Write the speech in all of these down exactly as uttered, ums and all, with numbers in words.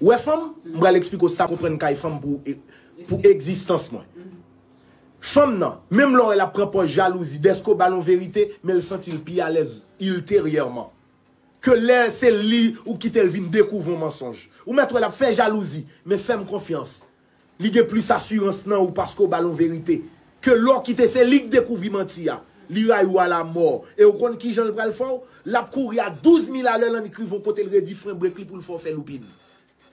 Ou wè fanm, m pral eksplike w sa konprann kay fanm pou, pou egzistans mwen. Fanm nan, menm lè w wè l ap pran pòz jalouzi, dèske w ba l yon verite, men l santi l pi alèz ilteryèman. Ke lè se li ou kite l vin dekouvri yon mansonj. Ou mèt wè l ap fè jalouzi, men fè m konfyans. Li gen plis asirans nan ou paske w ba l yon verite. Ke lè w kite se li k dekouvri manti a. Li rayi w alamò. E w konn kijan l pral fè w? L ap kouri a douz mil alè l annik rive yon kote l redi fren brek li pou l fè w fè loupin.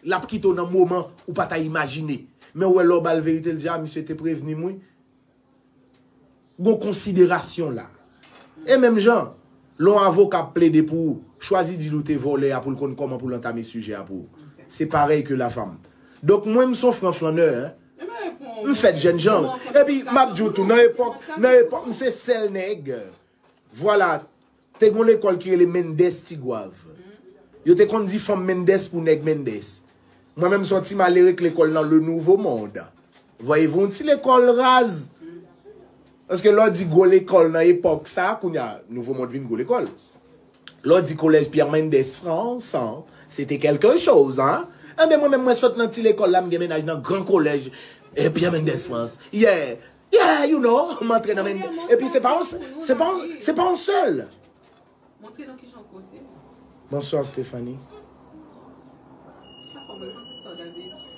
L ap kite w nan moman ou pa ta imajine. Men w wè lè w ba l verite, l di, a, misye te prevni m, wi. Gon konsiderasyon la. E menm jan, lè yon avoka ap plede pou ou, chwazi di l ou te vòlè a pou l konn kòman pou l antame sijè a pou ou. Se parèy ke lafanm. Donk mwen, m se yon fran flannè, en. M fèt jènjan. Epi, m ap di w tou, nan epòk, nan epòk, m se sèl nèg. Vwala, te gon lekòl ki rele Mendès Tigwav. Yo te konn di fanm Mendès pou nèg Mendès. Mwen menm, se yon ti malere k lekòl nan Le Nouveau Monde. Voyez-vous, yon ti lekòl raz. Paske lè w di gwo lekòl nan epòk sa, kounye a, Nouveau Monde vin gwo lekòl. Lè w di collège Pierre Mendès France, hein, c'était quelque chose, hein. Enben, mwen menm, mwen sot nan ti lekòl la, m gen mennaj nan gran kolèj, eh, Pierre Mendès France. Yeah, yeah, you know, m antre nan Mendès. Epi se pa yon, se pa yon, se pa yon sèl. Montre nou kijan w koze. Bonsoir, Stéphanie.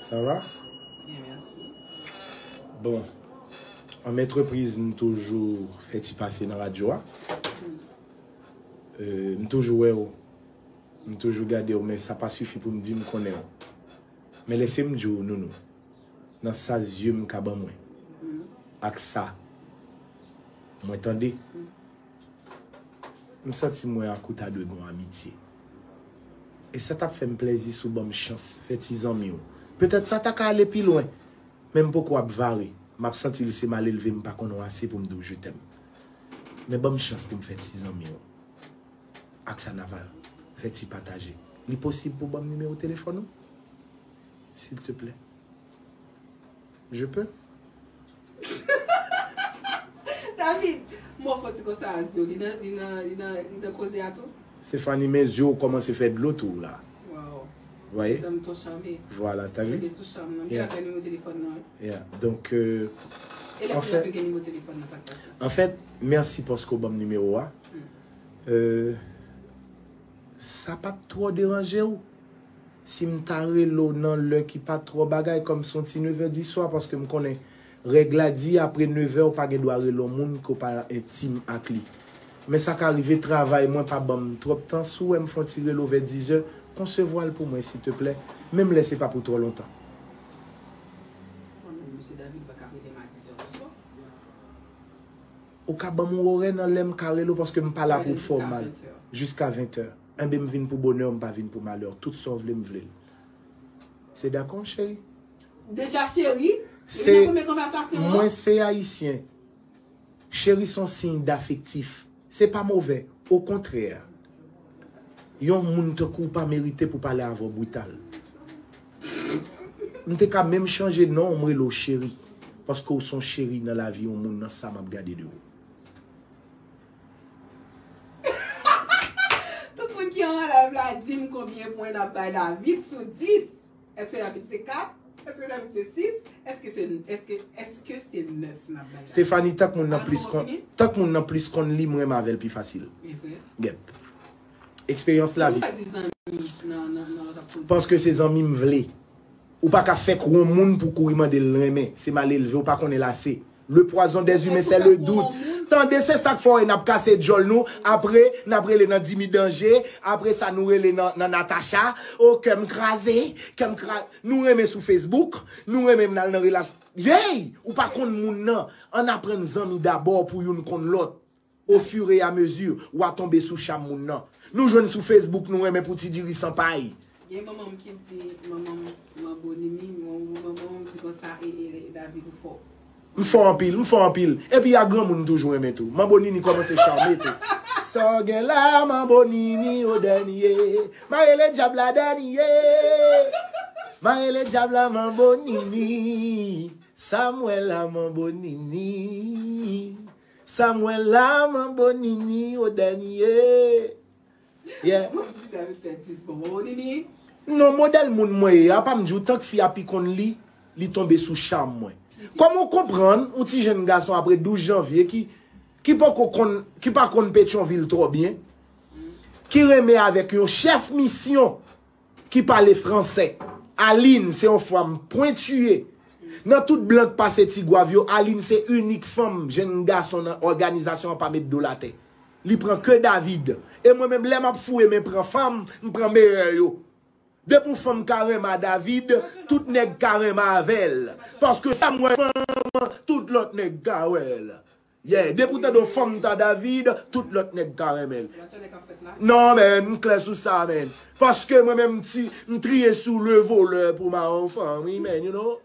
Sa va? Byen, mèsi. Bon, an antrepriz, m toujou fè ti pase nan radyo a. Euh, m toujou wè w. M toujou gade w, men sa pa sifi pou m di m konnen w. Men lese m di w, Nounou, nan sa zye m ka ban mwen, ak sa mwen tande, m santi mwen ak ou ta dwe gon amitye. E sa t ap fè m plèzi si w ban m chans fè ti zanmi w. Petèt sa ta ka ale pi lwen, men m poko ap vare. M ap santi l se malelve m pa konnen w ase pou m di w je t'aime. Men ban m chans pou m fè ti zanmi w. Ak sa n a va fè ti pataje. Li posib pou ban m nimewo telefòn ou? S'il te plaît. Je peux? David, mwen fò ti konsa a zye w. Li nan, li nan, li nan, li nan koze a tou? Stéphanie, men zye w kòmanse fè dlo tou la. Wow. Voye? Madanm twò chame. Vwala, ta vi? Kenbe sou cham nan. M te ap bay nimewo telefòn nan, wi. Yeah. Donk, euh, anfèt, anfèt, mèsi paske w ban m nimewo a. Euh, sa p ap twò deranje w si m ta rele w nan lè ki pa twò bagay, kòm se yon ti nevè di swa, paske m konnen règ la di apre nevè ou pa gen dwa rele yon moun ke w pa entim ak li. Men sa ka rive travay mwen pa ban m twòp tan, si w wè m fè yon ti rele w vè dizè, konsevwa l pou mwen, siteplè, menm lè se pa pou twò lontan. Mwen menm, mesye David pa ka rele m a dizè di swa. Ou ka ban m yon orè nan lè m ka rele w, paske m pa la pou w fè w mal. Jiska ventè. Enben, m vin pou bonè, m pa vin pou malè. Tout sa w vle, m vle l. Se dakò, cheri? Deja, cheri? Depi nan premye konvèsasyon an? Mwen se ayisyen. Cheri se yon siy dafektif. Se pa movè. Okontrè. Yon moun tankou w pa merite pou pale avè w brital. M te ka menm chanje non w, m rele w cheri. Paske w se yon cheri nan lavi yon moun nan sa m ap gade de ou. Tout moun ki an live la, di m konbyen pwen n ap bay David sou dis. Èske David se kat? Èske David se sis? Èske se, èske, èske se nèf n ap bay David? Stéphanie, tank moun nan plis konn, tank moun nan plis konn li, m renmen avè l pi fasil. Gèp. Eksperyans lavi. Paske se zanmi m vle. Ou pa ka fèk wè yon moun pou kouri mande l renmen. Se malelve, ou pa konnen l ase. Le poison des humains, c'est le doute. Tande, se sa k fè w wè n ap kase djòl nou, apre, n ap rele nan Dimi Danje, apre sa, nou rele nan, nan Natacha, o, kè m kraze, kè m kraze. Nou renmen sou Facebook, nou renmen n al nan relasyon. Yey! Ou pa konn moun nan. Ann aprann zanmi dabò pou youn konn lòt. Au fur et à mesure, w a tonbe sou cham moun nan. Nou jwenn sou Facebook, nou renmen pou ti diri san pay. Gen manman m ki di, manman m, manbo Nini, manman m di konsa, e, e, e, David, ou fò. M fò anpil, m fò anpil. Epi a granmoun toujou renmen tou. Manbo Nini kòmanse chame tou. Sa w gen la, manbo Nini, o Danie. M a rele dyab la, Danie. M a rele dyab la, manbo Nini. Sa m wè la, manbo Nini. Sa m wè la, manbo Nini, o Danie. Yeah. Mwen di David fè dis bon, manbo Nini. Non, modèl moun mwen ye a, pa m di w, tank fi a pi konn li, li tonbe sou cham mwen. Kòman w konprann yon ti jenn gason apre douz janvye ki, ki poko konn, ki pa konn Petyonvil twò byen, ki renmen avèk yon chèf misyon ki pale fransè. Aline se yon fanm pwentiye. Nan tout blan k pase Tigwav yo, Aline se inik fanm jenn gason nan òganizasyon an pa met do l atè. Li pran ke David. E mwen menm, lè m ap foure men pran fanm, m pran meyè yo. Depi yon fanm ka renmen a David, tout nèg ka renmen avè l. Paske sa m wè fanm, tout lòt nèg ka wè l. Yeah, depi w tande yon fanm ta David, tout lòt nèg ka renmen l. Non, men, m klè sou sa, men. Paske mwen menm, m ti, m triye sou le volè pou mawon fanm, wi, men, you know.